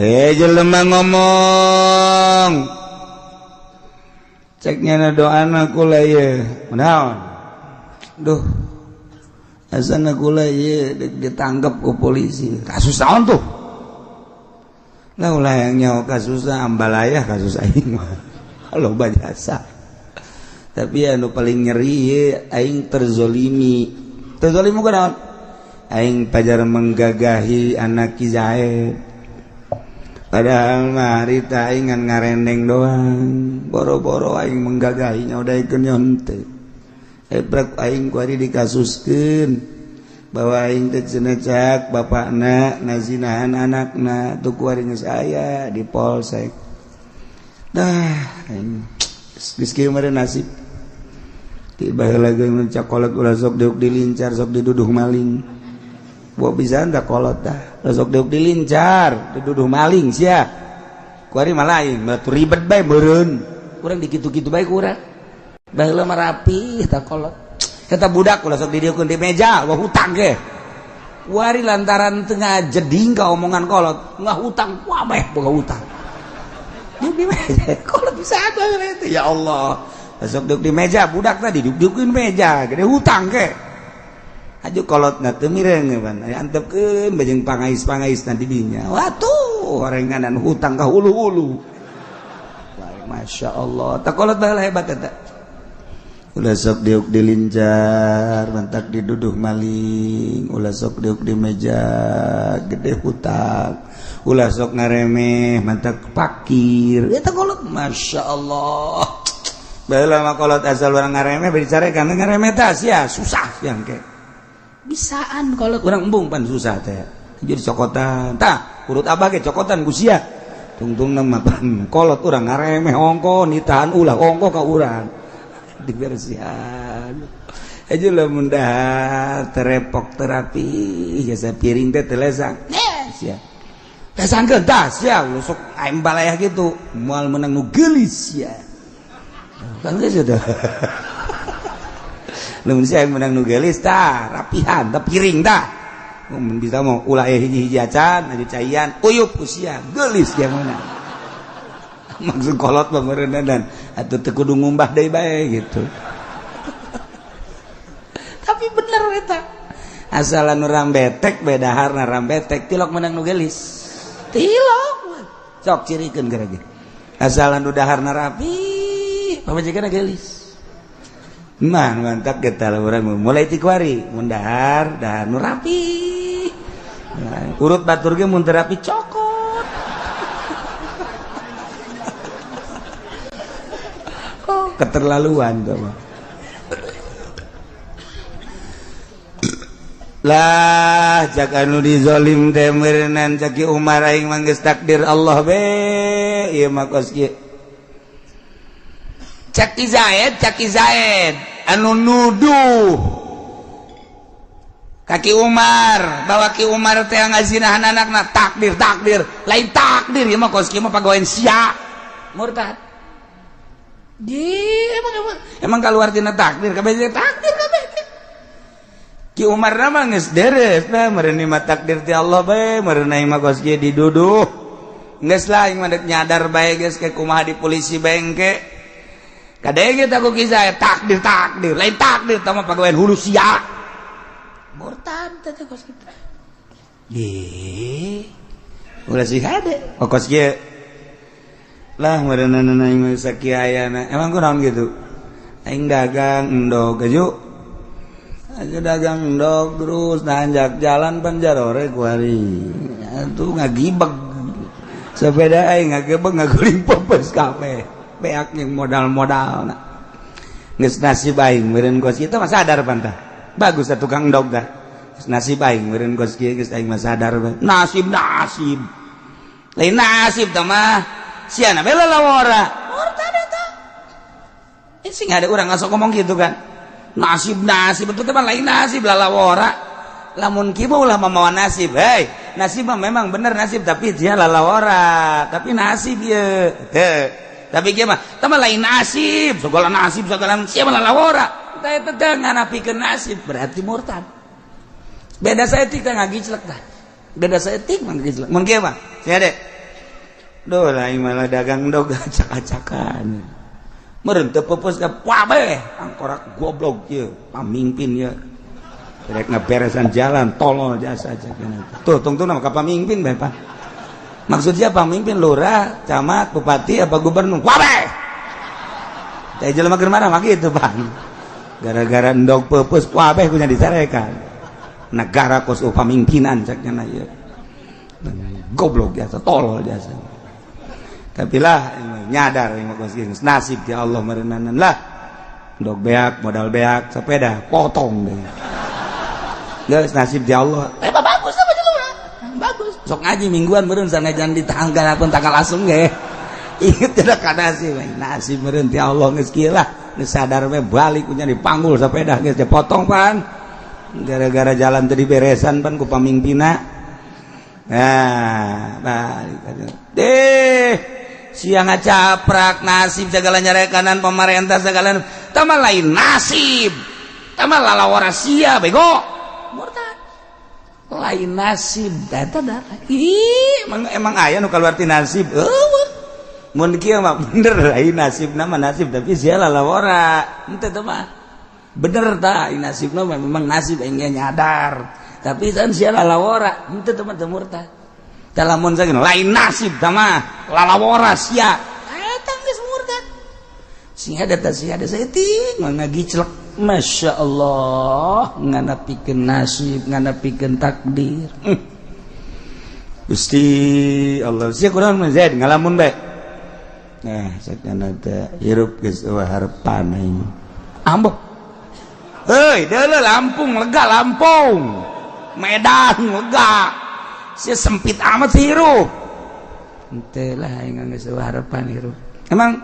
Jelema ngomong ceknya na doana kula ieu naon duh asana kula ieu ditangkap ku polisi kasus naon tuh lah ulah yang nyawa kasusna ambalaya kasus aing mah loba jasa tapi anu paling nyeri ieu aing terzolimi terzolimi ku naon aing pajar menggagahi anak Ki Zaid padahal mah harita aing ngan ngarendeng doang boro-boro aing menggagahinya udah ikeun nyonte ebrek aing ku ari dikasuskeun bahwa aing teh cenah cak bapakna ngazinahan anakna tuh ku ari geus aya di polsek dah aing geus kieu mah nasib tiba baheula ge mun cakolot ulah sok diuk dilincar sok diduduh maling buat bisa anda kolot dah sok diuk dilincar diduduh maling sia ku ari mah lain mah ribet bae meureun kurang dikitu-kitu bae kurang baheula mah rapi eta kolot eta budak ulah sok didieukeun di meja wah hutang ge wari lantaran tengah jeding ka omongan kolot nggak hutang wah meh boga hutang di meja kolot bisa itu ya Allah sok diuk di meja budak tadi diuk-diukeun meja gede hutang ge aju kolot na teu mireng pan antepkeun bajeng pangais-pangais na di dinya watuh orenganan hutang ka hulu-hulu Masya Allah tak kolot baheula hebat eta ulah sok diuk dilincar mantak diduduh maling ulah sok diuk di meja gede hutang ulah sok ngaremeh mantak pakir eta kolot Masya Allah baheula mah kolot asal urang ngaremeh bicara kan ngaremeh tah sia susah yang ke bisaan kolot urang embung pan susah teh jadi cokotan tah urut abah ge cokotan ku sia tungtungna mah pan kolot urang ngaremeh ongko nitahan ulah ongko ka urang dibersihan aja lamun dahar terepok terapi jasa piring teh teu lesang sia lesangkeun tah sia sok aing balayah gitu moal meunang nu geulis sia kan geus teh lamun sia meunang nu geulis tah rapihan tah piring tah mun bisa mau ulah hiji-hiji acan aju caian uyup ku sia geulis sia meunang maksud kolot pemerintah dan atau teu kudu ngumbah deui bae gitu tapi bener eta asal anu rambetek beda harna rambetek tilok menang nu geulis tilok sok cirikeun gara ge asal anu daharna rapi pamajikanna geulis mah mantap kita urang mulai ti kuari mun dahar dahar nu rapi urut batur ge mun teu rapi cokot keterlaluan tuh mah. Lah cak anu dizolim teh meureunan cak Ki Umar aing mah geus takdir Allah be ieu mah kos kieu. Cak Ki Zaid anu nuduh ka Ki Umar bahwa Ki Umar teh ngazinahan anakna takdir takdir lain takdir ieu mah kos kieu mah pagawean sia murtad. Di emang keluar tina takdir kabeh takdir kabeh Ki Umar mah geus deres nah meureun mah takdir ti Allah bae meureun mah kos kieu diduduh geus lah aing mah deuk nyadar bae geus ke kumaha di polisi bengke kadenge tah ku kisah takdir takdir lain takdir tah mah pagawean hulu sia murtad teh kos kitu ye ulah sih hade kos kieu lah meureunan aing sakieu ayana emang kunaon gitu aing dagang endog aju aja dagang endog terus nanjak jalan panjarore ku ari atuh ngagibeg sepeda aing ngagebeg ngaguling pepes kabeh beak jeung modal-modalna geus nasib aing meureun kos kitu mah sadar pantah bagus atuh tukang endog tah geus nasib aing meureun kos kieu geus aing mah sadar nasib nasib lain nasib tah mah siana bela lawara murtad eta sing ada urang ngasok ngomong gitu kan nasib nasib betul teman lain nasib lalawara lamun kieu ulah mamawa nasib hei nasib mah memang bener nasib tapi dia lalawara tapi nasib ieu teu tapi kieu mah teh lain nasib segala nasib segala sia mah lalawara teh eta teh nganapikeun nasib berarti murtad beda saeutik teh ngagiclek tah beda saeutik mah ngagiclek mun kieu mah sia de Duh lain malah dagang dog acak-acakan. Meureun teu peupeus ka kabeh angkorak goblok ieu pamimpin ieu. Rek ngaberesan jalan tolol jasa cek. Tuh tungtungna ka pamimpin bae, Pak. Maksudnya pamimpin lurah, camat, bupati apa gubernur? Kabeh. Teh jelema keur marah mah kitu, Bang. Gara-gara endog peupeus kabeh kunya dicarekan. Negara kos pamimpinan cek nya ieu. Goblok jasa, tolol jasa. Tapi lah nyadar nasib ya Allah merenanan lah. Endog beak, modal beak, sepeda potong deh. Geus nasib di Allah. Eh bagus apa jelema? Bagus. Sok ngaji mingguan meureun sanajan di tanggal pun tanggal asem ge. Inget tidak ka nasib, nasib meureun ti Allah geus kieu lah. Geus sadar we balik kunya dipanggul sepeda geus dipotong pan. Gara-gara jalan teu diberesan pan ku pamimpina. Nah, balik deh. Siang ngacaprak nasib segala nyarekanan pemerintah segala tama lain nasib. Tama lalawara sia bego. Murtad lain nasib eta dah. Ih, emang emang aya nu kaluar ti nasib. Eueuh, mun kieu mah bener lain nasib nama nasib tapi sia lalawara henteu teh mah bener tah nasibna mah memang nasib aing nyadar tapi kan sia lalawara henteu teh mah teu murtad. Tah lamun sakieu lain nasib tah mah lalawara sia eta geus murtad. Sing ada tah sia ada saeutik mah ngagiclek. Masya Allah, nganapikeun nasib, nganapikeun takdir. Gusti Allah sia kurang mah Zaid ngalamun bae. Nah, sakana teh hirup geus eueuh harepan aing. Ambo. Heuy, deuleu Lampung lega Lampung. Medan lega. Sia sempit amat sih hirup. Henteu lah aing geus eueuh harepan hirup. Emang